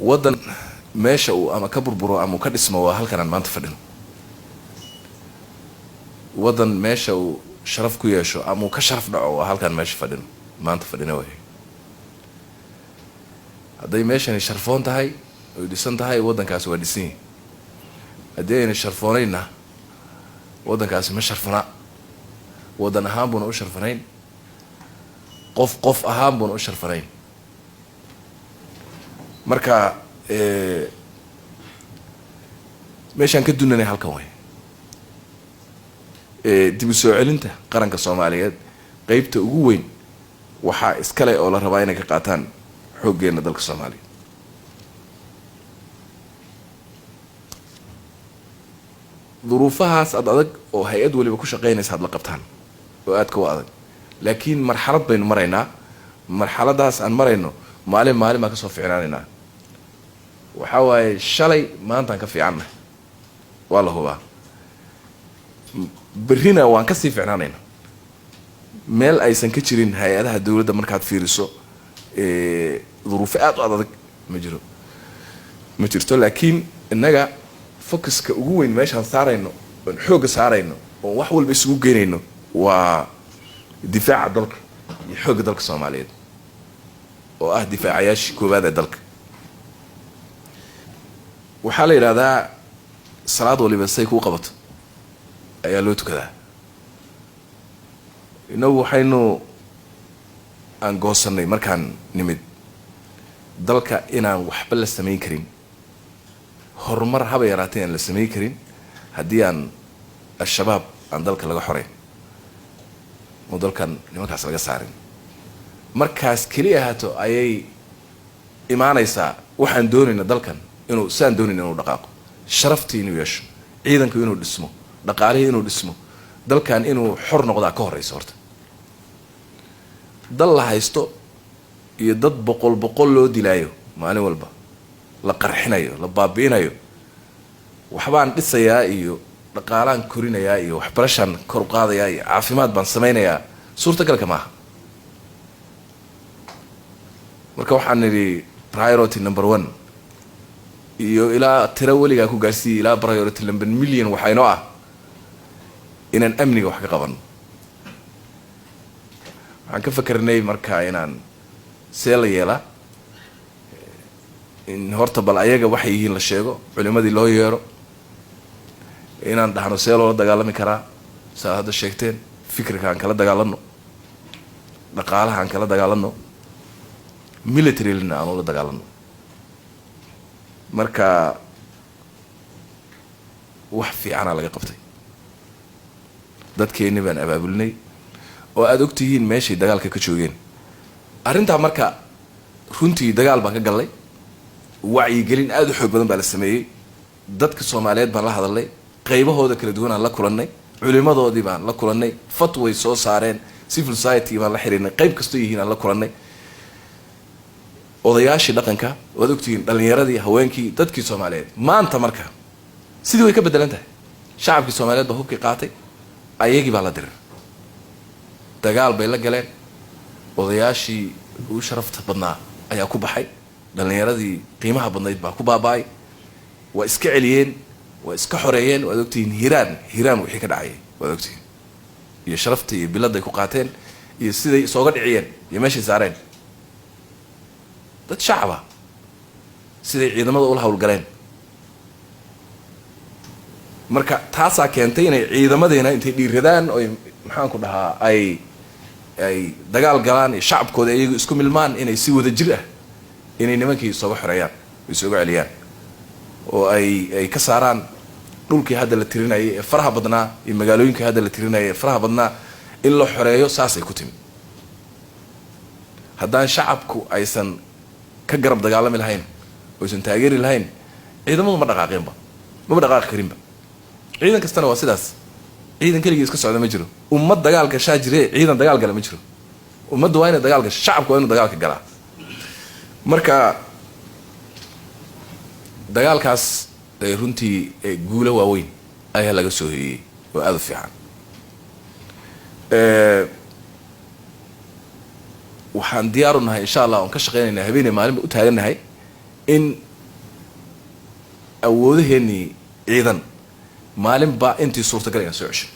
Waddan meesha uu ama ka burburo ama uu ka dhismo waa halkan aan maanta fadhino. Waddan meesha uu sharaf ku yeesho ama uu ka sharaf dhaco waa halkaan meesha fadhino, maanta fadhino way. Hadday meeshani sharfoon tahay oy dhisan tahay, waddankaasi waa dhisan yihi. Haddii ayna sharfoonaynna, waddankaasi ma sharfana. Waddan ahaan buuna u sharfanayn, qof qof ahaan buuna u sharfanayn. Marka meeshaan ka dunanay halkan way. Dib u soo celinta qaranka Soomaaliyeed qeybta ugu weyn waxaa iskale oo la rabaa inay ka qaataan xooggeena dalka Soomaaliya. Duruufahaas ad adag oo hay-ad waliba ku shaqeynaysa ad la qabtaan oo aadka u adag, laakiin marxalad baynu maraynaa. Marxaladaas aan marayno maalin maalin baan kasoo ficnaanaynaa. Waxaa waaye shalay maantaan ka fiicannahay, waa la hubaa. Berrina waan kasii ficnaanaynaa. Meel aysan ka jirin hay-adaha dowladda markaad fiiriso duruufo aada u ad adag ma jiro, ma jirto. Laakiin innaga focuska ugu weyn meeshaan saarayno oon xoogga saarayno oon wax walba isugu geynayno waa difaaca dalka iyo xoogga dalka Soomaaliyeed oo ah difaacayaashii koowaad ee dalka. Waxaa la yidhahdaa salaad waliba say kuu qabato ayaa loo tukadaa. Inagu waxaynu aan goosanay markaan nimid dalka inaan waxba la samayn karin, horumar haba yaraatay aan la samayn karin haddii aan Al-Shabaab aan dalka laga xoreyn oo dalkan nimankaas laga saarin. Markaas keli ahaato ayay imaanaysaa waxaan doonayna dalkan inuu sidaan doonayna inuu dhaqaaqo, sharaftii inuu yeesho, ciidanku inuu dhismo, dhaqaalihii inuu dhismo, dalkan inuu xor noqdaa ka horeysa. Horta dal la haysto iyo dad boqol boqol loo dilaayo, maalin walba la qarxinayo, la baabi'inayo, waxbaan dhisayaa iyo dhaqaalaan korinayaa iyo waxbarashaan kor u qaadayaa iyo caafimaad baan samaynayaa, suurtagalka maaha. Marka waxaan nidhi priority number one iyo ilaa tiro weligaa ku gaarsiiyay ilaa priority number million waxaa inoo ah inaan amniga wax ka qabano. Waxaan ka fakernay marka inaan see la yeelaa, in horta bal ayaga waxay yihiin la sheego, culimadii loo yeero, inaan dhahno see loola dagaalami karaa. Saad hadda sheegteen, fikirka aan kala dagaalano, dhaqaalaha aan kala dagaalano, militarylina aan ula dagaalano. Marka wax fiicanaa laga qabtay. Dadkeenni baan abaabulinay oo aada ogtihiin meeshay dagaalka ka joogeen arrintaa. Marka runtii dagaal baan ka gallay, wacyigelin aada u xoog badan baa la sameeyey. Dadka Soomaaliyeed baan la hadalnay, qaybahooda kala duwan aan la kulannay, culimadoodii baan la kulannay, fatway soo saareen, civil society baan la xiriirnay, qayb kastoo yihiin aan la kulannay, odayaashii dhaqanka waad ogtihiin, dhalinyaradii, haweenkii, dadkii Soomaaliyeed. Maanta marka sidii way ka bedelan tahay. Shacabkii Soomaaliyeed baa hubkii qaatay, ayagii baa la dirir, dagaal bay la galeen. Odayaashii ugu sharafta badnaa ayaa ku baxay, dhalinyaradii qiimaha badnayd baa ku baaba-ay. Waa iska celiyeen, waa iska xoreeyeen. Waad ogtihiin Hiiraan, Hiiraan wixii ka dhacayay waad ogtihiin, iyo sharafta iyo biladay ku qaateen iyo siday isooga dhiciyeen iyo meeshay saareen dad shacaba, siday ciidamada ula hawlgaleen. Marka taasaa keentay inay ciidamadeena intay dhiiradaan oy, maxaan ku dhahaa, ay dagaal galaan iyo shacabkooda iyagu isku milmaan, inay si wada jir ah inay nimankii isooga xoreeyaan, isooga celiyaan oo ay ka saaraan dhulkii hadda la tirinayay ee faraha badnaa iyo magaalooyinkii hadda la tirinayay ee faraha badnaa in la xoreeyo. Saasay ku timid. Haddaan shacabku aysan ka garab dagaalami lahayn, oysan taageeri lahayn, ciidamadu ma dhaqaaqeenba, mama dhaqaaqi karinba. Ciidan kastana waa sidaas. Ciidan keligii iska socda ma jiro. Ummad dagaal gashaa jire, ciidan dagaal gala ma jiro. Ummaddu waa inay dagaal gasho, shacabku waa inuu dagaalka galaa. Marka dagaalkaas runtii guulo waaweyn ayaa laga soo hoyey oo aada u fiican. Waxaan diyaaru nahay, insha Allah, oon ka shaqeynayna, habeeney maalinba u taagannahay in Awoodaheenii ciidan maalin baa intii suurtagal inaan soo cesho.